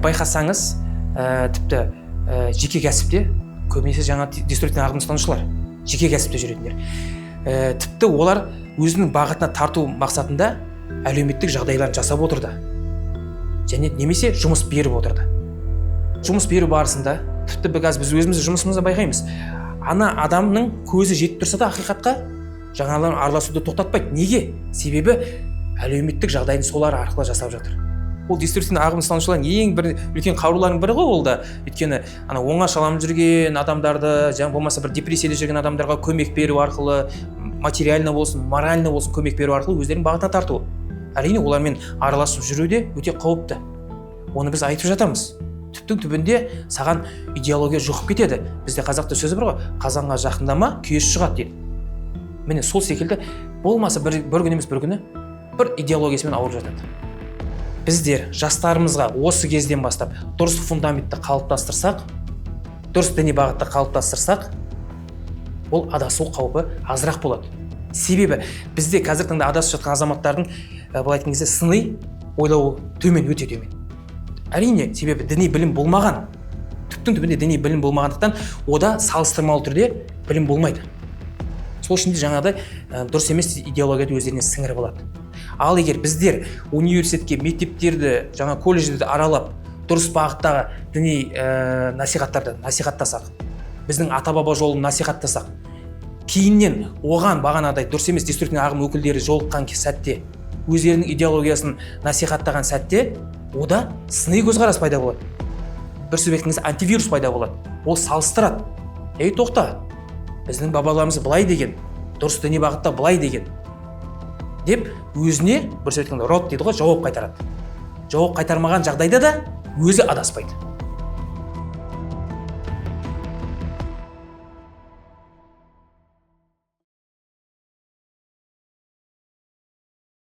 Байқасаңыз, тіпті жеке кәсіпте көбінесе жаңа деструктивный ағым ұстанушылар, жеке кәсіпте жүретіндер, тіпті олар өзінің бағытына тарту мақсатында әлеуметтік жағдайларын жасап отырды және немесе жұмыс беріп отырды. Жұмыс беру барысында тіпті қазір біз өзіміз жұмысымызда байқаймыз, ана адамның көзі жетіп тұрса да, ақиқатқа жаңағылар араласуды тоқтатпайды. Неге? Себебі әлеуметтік жағдайын солар арқылы жасап жатыр. Ол деструктивный ағым ұстанушылардың ең бір үлкен қаруларының бірі ғой ол да. Өйткені ана оңашаланып жүрген адамдарды, жаңа болмаса бір депрессияда жүрген адамдарға көмек беру арқылы, материально болсын, морально болсын, көмек беру арқылы өздерінің бағытына тарту. Әрине, олармен араласып жүру де өте қауіпті, оны біз айтып жатамыз. Түптің түбінде саған идеология жұғып кетеді. Бізде қазақта сөзі бар ғой: «Қазанға жақындама, күйесі шығады», – дейді. Міне, сол секілді болмаса бір күн емес, бір күні бір идеологиясымен ауырып жатады. Біздер жастарымызға осы кезден бастап дұрыс фундаментті қалыптастырсақ, дұрыс діни бағытты қалыптастырсақ, ол адасу қаупі азырақ болады. Себебі бізде қазіргі таңда адасып жатқан азаматтардың, былай айтқан кезде, сыни ойлауы төмен, өте төмен, әрине. Себебі діни білім болмаған. Түптің түбінде діни білім болмағандықтан, ода салыстырмалы түрде білім болмайды. Сол үшін де жаңағыдай дұрыс емес идеологияды өздеріне сіңіріп алады. Ал егер біздер университетке, мектептерді, жаңа колледждерді аралап, дұрыс бағыттағы діни насихаттарды насихаттасақ, біздің ата баба жолын насихаттасақ, кейіннен оған бағанағыдай дұрыс емес деструктивный ағым өкілдері жолыққан сәтте, өздерінің идеологиясын насихаттаған сәтте, ода сыни көзқарас пайда болады. Бір сөзбен айтқан кезде, антивирус пайда болады. Ол салыстырады: «Ей, тоқта, біздің бабаларымыз былай деген, дұрыс діни бағытта былай деген», – деп өзіне, бір сөзбен айтқанда, род дейді ғой, жауап қайтарады. Жауап қайтармаған жағдайда да өзі адаспайды.